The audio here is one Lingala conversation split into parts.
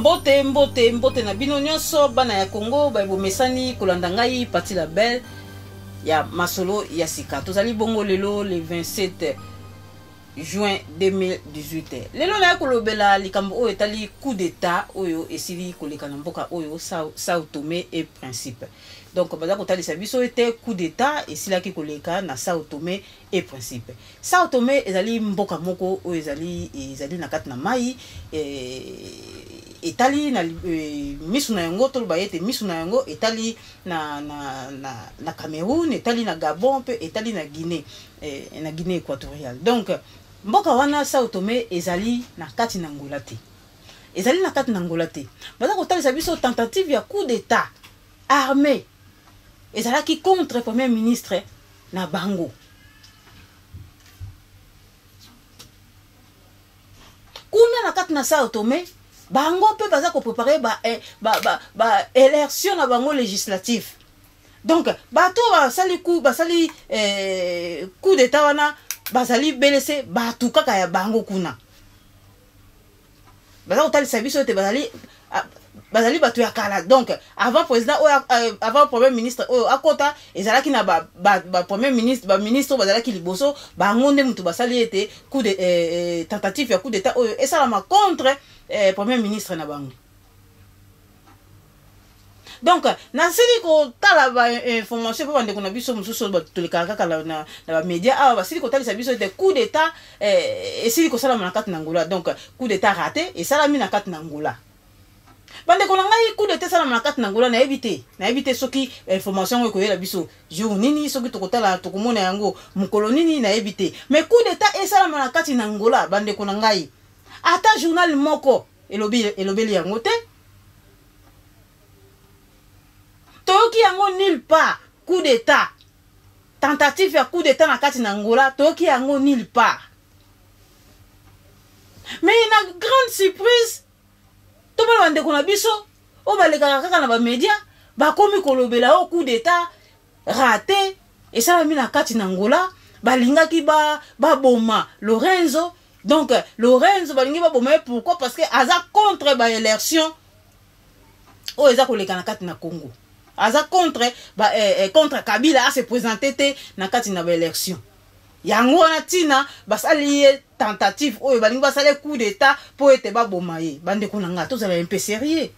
Mbote, mbote, mbote na bino nyonso bana ya Congo baye bomesani kolanda ngai Pati la Belle ya masolo ya sika. Tozali bongo lelo le 27 juin 2018. Lelo naye kolobela likambo oyo etali coup d'etat oyo esili koleka na mboka oyo Sao Tome et Principe. Donc baza kotalisa biso ete coup d'etat esilaki koleka na Sao Tome et Principe. Sao Tome ezali mboka moko oyo ezali ezali na kati na mai eh, etali na eh, misu na yango toloba ete misu na yango etali na, na, na, na Cameroun etali na Gabon mpe etali na Guinée eh, na Guinée équatoriale. Donc mboka wana Sao Tome ezali na kati na Angola te, ezali na kati na Angola te. Baza kotalisa biso tentative ya coup d'état armé ezalaki contre premier ministre na bango. Kuna na kati na Sao Tome bango mpe baza koprepare ba, eh, ba, ba, ba élection na bango législative. Donc bato basali coup, basali eh, coup d'état wana bazali belese bato kaka ya bango kuna baza kotalisa biso ete bazali bazali bato ya kala. Donc avant président oyo euh, avant premier ministre oyo akota ezalaki na ba, ba, ba premier ministre ba ministre oyo bazalaki liboso bango nde moto basali ete coup de eh, eh, tentative ya coup d'état oyo esalama contre eh, premier ministre na bango. Donc nasili kotala ba information mpo bandeko na biso mosusu oyo tolekaka kaka na, na, na bamedia awa basili kotalisa biso ete coup d'état eh, esili kosalama na kati na Angola. Donc coup d'état raté esalami na kati na Angola. Bandeko na ngai, coup d'état esalama na kati na Angola, nayebi te, nayebi te soki information yango ekoyela biso jour nini, soki tokotala tokomona yango mokolo nini, nayebi te. Mais coup d'état esalama na kati na Angola, bandeko na ngai, ata journal moko elobi elobeli yango te. Toyoki yango nulle part. Coup d'état, tentative ya coup d'état na kati na Angola, toyoki yango nulle part. Mais na grande surprise, tomona bandeko na biso oyo balekaka kaka na bamedia bakomi kolobela oyo coup d'état raté esalami na kati na Angola, balingaki baboma ba Lorenzo. Donc Lorenzo balingi baboma ye pourquoi? Parce que aza contre ba élection oyo eza koleka na kati na Congo. Aza contre ba, eh, eh, contre Kabila a se présenter te na kati na ba élection. Yango wana tina basali ye tentative oyo balingi basala coup d'état po ete baboma ye. Bandeko na nga, tozala un peu sérieux.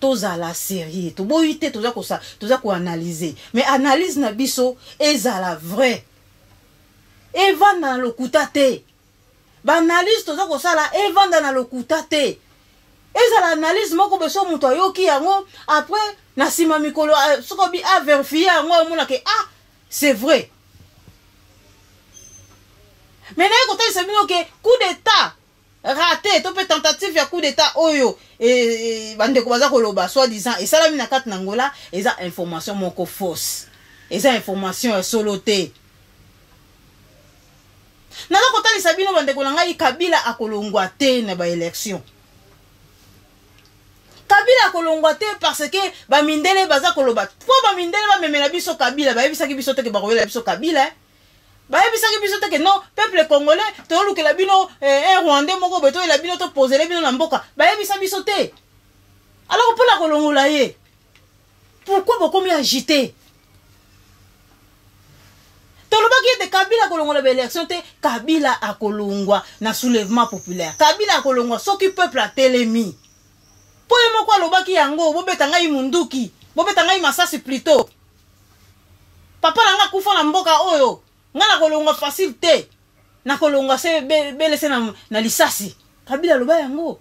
Tozala sérieux. Toboyi te, toza kosa, toza ko analyser. Mais analyse na biso ezala vrai. Evanda na lokuta te. Ba analyse toza kosala evanda na lokuta te. Ezala analyse moko beso moto ayoki yango après na sima mikolo soko bi a vérifier yango amona ke ah c'est vrai. Mais naye kotalisa bino ke coup d'état raté to pe tentative ya coup d'état oyo e, e, bandeko baza koloba soi disant esalami na kati na Angola eza information moko fausse, eza information ya solo te. Naza kotalisa bino bandeko na ngai, Kabila akolongwa te na ba élection. Kabila akolongwa te parce que ba mindele baza koloba po ba mindele bamemela biso Kabila, bayebisaki biso te ke bakoyela biso Kabila. Bayebisaki biso te ke non peuple congolais tolukela bino eh, un rwandais moko boye toyela bino topozele bino na mboka, bayebisa biso te. Alors mpona kolongola ye pourquoi bokomi agité? Tolobaki ete Kabila akolongola ba élection te, Kabila akolongwa na soulèvement populaire. Kabila akolongwa soki peuple atelemi. Po ye moko alobaki yango, bobeta ngai munduki, bobeta ngai masasi plutôt. Papa na nga akufa na mboka oyo, nga nakolongwa facile te. Nakolongwa se belese na, na lisasi. Kabila aloba yango.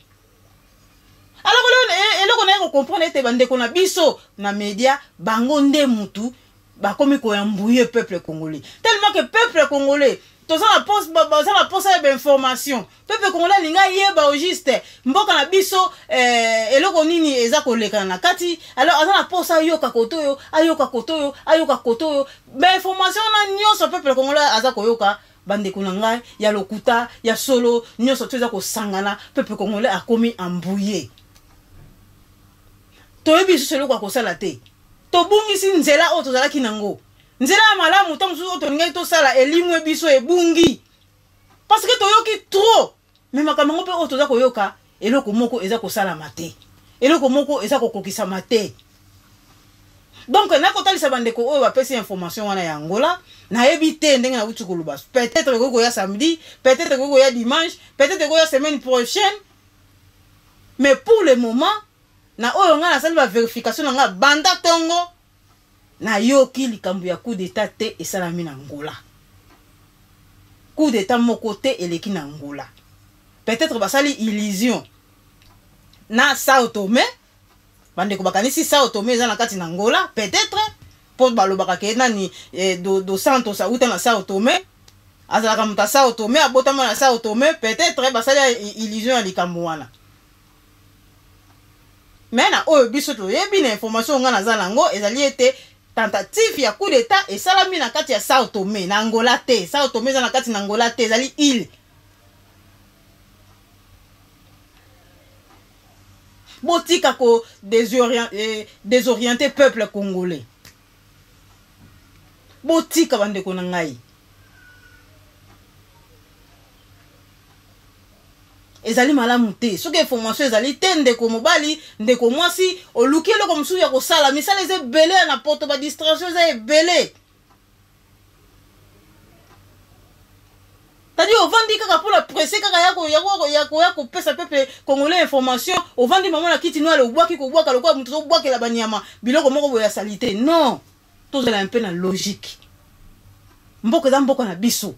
Alors eloko naye kocomprendre ete bandeko na biso na media bango nde mutu bakomi koyambuye peuple congolais. Tellement que peuple congolais toza na poste, baza na posa ya ba information. Peuple congolais alinga yeba au juste mboka na biso eh, eloko nini eza kolekana na kati. Alors aza na posa ayoka koto oyo, ayoka koto oyo, ayoka koto oyo. Ba information na nyonso peuple congolais aza koyoka bandeko na ngai ya lokuta ya solo nyonso to eza kosangana, peuple congolais akomi embrouillé. Toyebi lisusu eloko ya kosala te. Tobungisi nzela oyo tozalaki nango. Nzela ya malamu ntango mosusu oyo tolingaki tosala elimwe biso ebungi. Parce que toyoki trop. Mais makambo yango mpe oyo toza koyoka Eloko moko eza kosalama te, eloko moko eza kokokisama te. Donc nakotalisa bandeko oyo bapesi information wana ya Angola, nayebi te ndenge nauti koloba. Peut-être ekoki koya samedi, peut-être ekoki koya dimanche, peut-être ekoya semaine prochaine. Mais pour le moment, na oyo ngai nasali ba verification na ngai banda tongo, nayoki likambo ya coup d'état te esalami na Angola. Coup d'état moko te eleki na Angola. Peut-être basali illusion na Sao Tome, bandeko bakanisi Sao Tome eza na kati na Angola, peut-être po balobaka ke nani do Santos auta na Sao Tome, azalaka moto ya Sao Tome, abotama na Sao Tome, peut-être basali illusion ya likambo wana. Mais na oyo biso toyebi na information nga naza nango ezali ete tentative ya coup d'état esalami na kati ya Sao Tome na Angola te. Sao Tome eza na kati na Angola te, ezali île. Botika ko désorienter peuple congolais. Botika bandeko na ngai. Ezali malamu te. Soki information ezali te, ndeko mobali, ndeko mwasi, oluki eloko mosusu ya kosala. Misala eza ebele ya na poto, ba distraction eza ebele. Tadi ovandi kaka pour la presse kaka ya ko, ya ko, ya ko, ya kopesa peuple congolais information, ovandi mama na kiti noire, obwaki kobwaka lokola moto ozobwakela banyama biloko moko boye ya salite. Non, tozala un peu na logique. Mboka eza mboka na biso.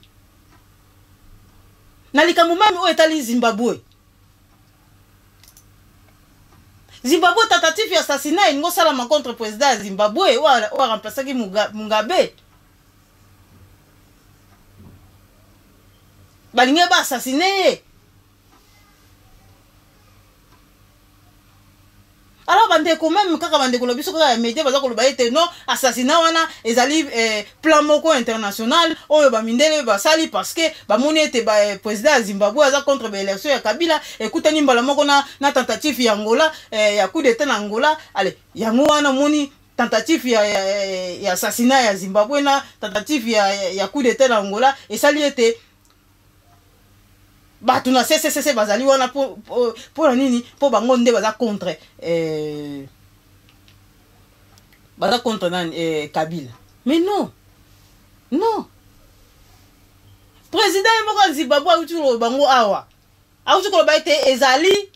Na likambo mami oyo etali Zimbabwe. Zimbabwe, tentative ya assassinat elingi osalama contre président ya Zimbabwe oyo aremplaçaki Mugabe. Balingi ba assassiner ye. Alors bandeko, même kaka bandeko na biso kaka ya media baza koloba ete non, assassinat wana ezali plan moko international oyo bamindele basali parce que bamoni ete ba président ya Zimbabwe aza contre ba élection ya Kabila, ekutani mbala moko na tentative ya Angola, ya coup d'état na Angola. Allez, yango wana moni tentative ya assassinat ya Zimbabwe na tentative ya coup d'état na Angola esali ete bato na CCCC bazali wana po na nini? Po bango nde baza contre nani, Kabila. Mais non, non, président ye moko ya Zimbabwe auti koloba bango awa, auti koloba ete ezali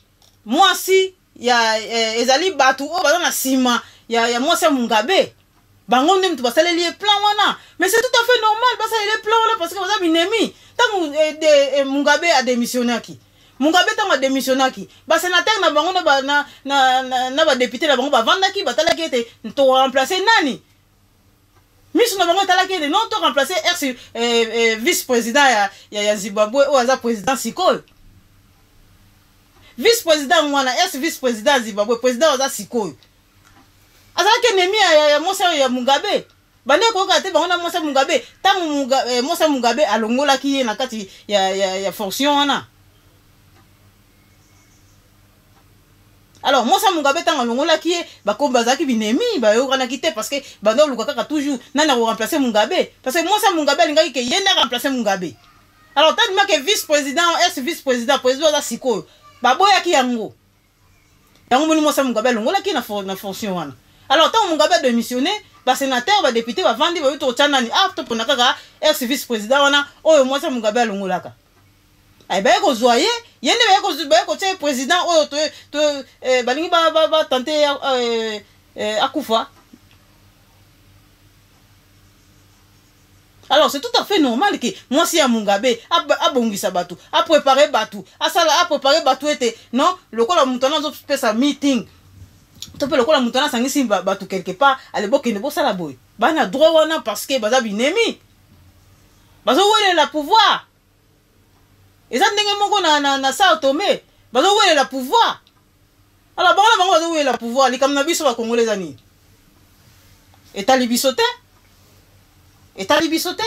mwasi ya ezali bato oyo baza na nsima ya mwasi ya Mugabe, bango nde mutu basaleli ye plan wana. Mais c'est tout à fait normal basaleli ye plan wana parce que baza binemi. Ntango Mugabe adémissionnaki, Mugabe ntango adémissionnaki, basénateur na bango na badéputé na bango bavandaki, batalaki ete toremplace nani. Miso na bango etalaki ete non, toremplace ex vice président ya Zimbabwe oyo aza président sikoyo. Vice président wana, ex vice président ya Zimbabwe, président aza sikoyo, azalaki ennemi ya mwasi oyo ya Mugabe. Bande koyoka te bango na mwasi ya Mugabe. Ntango mwasi ya Mugabe alongolaki ye na kati ya fonction wana, alors mwasi ya Mugabe ntango alongolaki ye, bakombi bazalaki binemi, bayokanaki te parce que bande oluka kaka toujours nani akoremplace Mugabe, parce que mwasi ya Mugabe alingaki ke ye nde aremplace Mugabe. Alors tandima ke vice président, ex vice président, président aza sikoyo, baboyaki yango. Yango moni mwasi ya Mugabe alongolaki na fonction wana. Alors ntango Mugabe adémissionné, basénateur, badéputé bavandi, bayoki totya nani? Ah, topona kaka ex vice président wana oyo mwasi ya Mugabe alongolaka. Ay, baye kozwa ye, ye nde baye kotia ye président oyo to balingi batante akufa. Alors c'est tout à fait normal ke mwasi ya Mugabe abongisa bato, aprépare bato, asala aprépare bato ete non, lokola moto wana azopesa meeting to mpe lokola moto wana asangisi bato quelque part, ale bokende bosala boye. Bana droit wana parce que baza binemi, bazowelela pouvoir. Eza ndenge moko na Sao Tome, bazowelela pouvoir. Alors bango na bango bazowelela pouvoir. Likambo na biso bakongole eza nini? Etali biso te, etali biso te.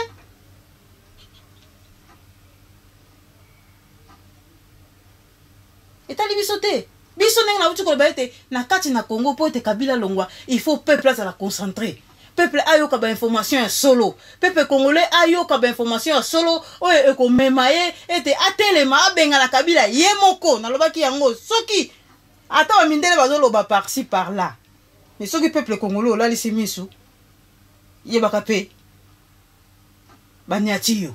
Etali biso te. Biso ndenge nauti koloba ete na kati na Congo, mpo ete Kabila longwa, il faut peuple azala concentré. Peuple ayoka bainformation ya solo, peuple congolais ayoka bainformation ya solo oyo ekomema ye ete atelema, abengana Kabila ye moko. Nalobaki yango, soki ata bamindele bazoloba par-ci par-là, mais soki peuple congolais olalisi misu, yebaka mpe baniati yo.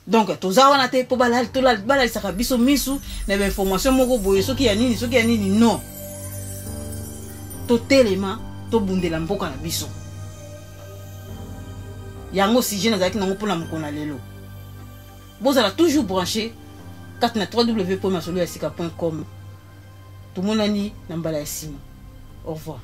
Donc toza wana te mpo balalisaka biso misu na bainformation moko boye, soki ya nini, soki ya nini. Non, totelema, tobundela mboka na biso. Yango sujet nazalaki nango mpona mokolo na lelo. Bozala toujours branché kati na www masolo ya sika com. Tomonani na mbala ya nsima. Au revoir.